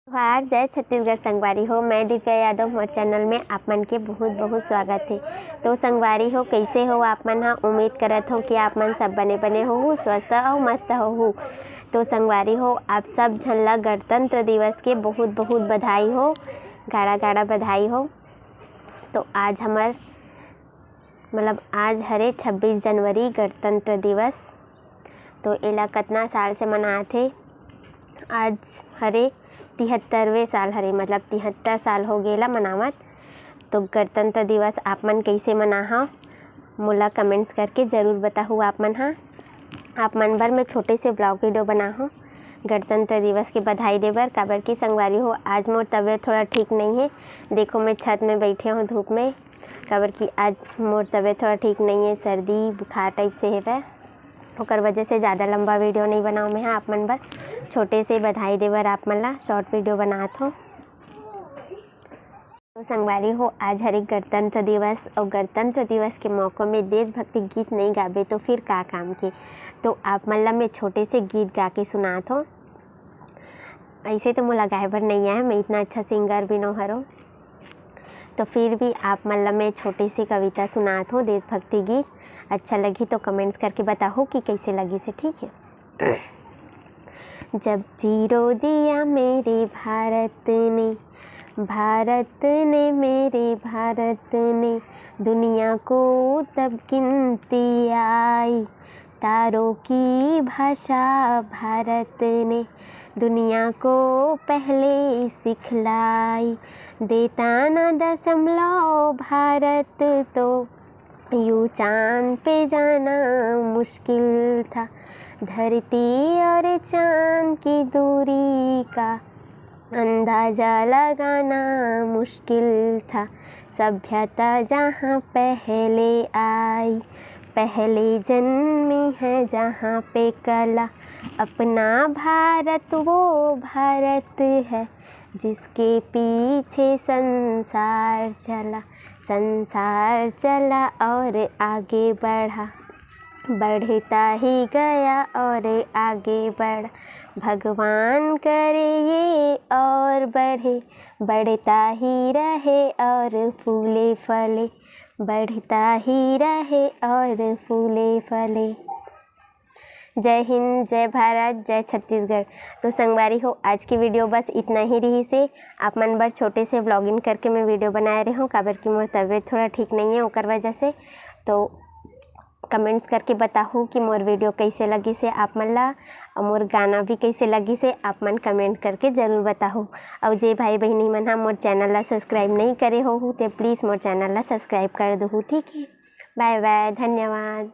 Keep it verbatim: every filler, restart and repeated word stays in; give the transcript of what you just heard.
जोहार, जय छत्तीसगढ़ संगवारी हो। मैं दिव्या यादव, मोर चैनल में आप मन के बहुत बहुत स्वागत हे। तो संगवारी हो, कैसे हो आप मन हा? उम्मीद करत हो कि आप मन सब बने बने होहू, स्वस्थ अउ मस्त होहू। तो संगवारी हो, आप सब झन ला गणतंत्र दिवस के बहुत बहुत बधाई हो, गाड़ा गाड़ा बधाई हो। तो आज हमर मतलब आज हरे छब्बीस जनवरी गणतंत्र दिवस। तो एला कतना साल से मनात हे? आज हरे तिहत्तरवें साल हरे, मतलब तिहत्तर साल हो गे एला मनावत। तो गणतंत्र दिवस आप मन कैसे मनाहा, मोला कमेंट्स करके ज़रूर बताहू आप मन हा। आप मन बर मैं छोटे से ब्लॉग वीडियो बनाहूँ गणतंत्र दिवस के बधाई दे बर, काबर कि संगवारी हो, आज मोर तबीयत थोड़ा ठीक नहीं है। देखो, मैं छत में बैठे हूँ धूप में, काबर कि आज मोर तबीयत थोड़ा ठीक नहीं है, सर्दी बुखार टाइप से हेवय, ओकर वजह से ज़्यादा लंबा वीडियो नहीं बनाऊँ मैं हा आप मन बर। छोटे से बधाई दे बर आप मन ला शॉर्ट वीडियो बनात हो। तो संगवारी हो, आज हरे गणतंत्र दिवस, और गणतंत्र दिवस के मौके में देशभक्ति गीत नहीं गाबे तो फिर का काम के। तो आप मन ला मैं छोटे से गीत गा के सुनात हो। ऐसे तो मोला गाए बर नहीं आए, मैं इतना अच्छा सिंगर भी नो हरो। तो फिर भी आप मन ला मैं छोटे से कविता सुनात हो, देशभक्ति गीत। अच्छा लगी तो कमेंट्स करके बताहू कि कैसे लगी से, ठीक है? जब जीरो दिया मेरे भारत ने, भारत ने, मेरे भारत ने दुनिया को तब गिनती आई। तारों की भाषा भारत ने दुनिया को पहले सिखलाई। देता ना दशमलव भारत तो यूं चांद पे जाना मुश्किल था। धरती और चांद की दूरी का अंदाजा लगाना मुश्किल था। सभ्यता जहाँ पहले आई, पहले जन्मी है जहाँ पे कला। अपना भारत वो भारत है जिसके पीछे संसार चला, संसार चला और आगे बढ़ा, बढ़ता ही गया और आगे बढ़ा। भगवान करे ये और बढ़े, बढ़ता ही रहे और फूले फले, बढ़ता ही रहे और फूले फले। जय हिंद, जय भारत, जय छत्तीसगढ़। तो संगवारी हो, आज की वीडियो बस इतना ही रहिसे। आप मन बर छोटे से व्लॉगिंग करके मैं वीडियो बनाए रहे हूँ, काबर कि मोर तबीयत थोड़ा ठीक नहीं है, ओकर वजह से। तो कमेंट्स करके बताहू कि मोर वीडियो कैसे लगिसे आप मन ला, और मोर गाना भी कैसे लगिसे, आप मन कमेंट करके ज़रूर बताहू। और जे भाई बहिनी मन हा मोर चैनल ला सब्सक्राइब नहीं करे होहू, ते प्लीज़ मोर चैनल ला सब्सक्राइब कर दूहू, ठीक है? बाय बाय, धन्यवाद।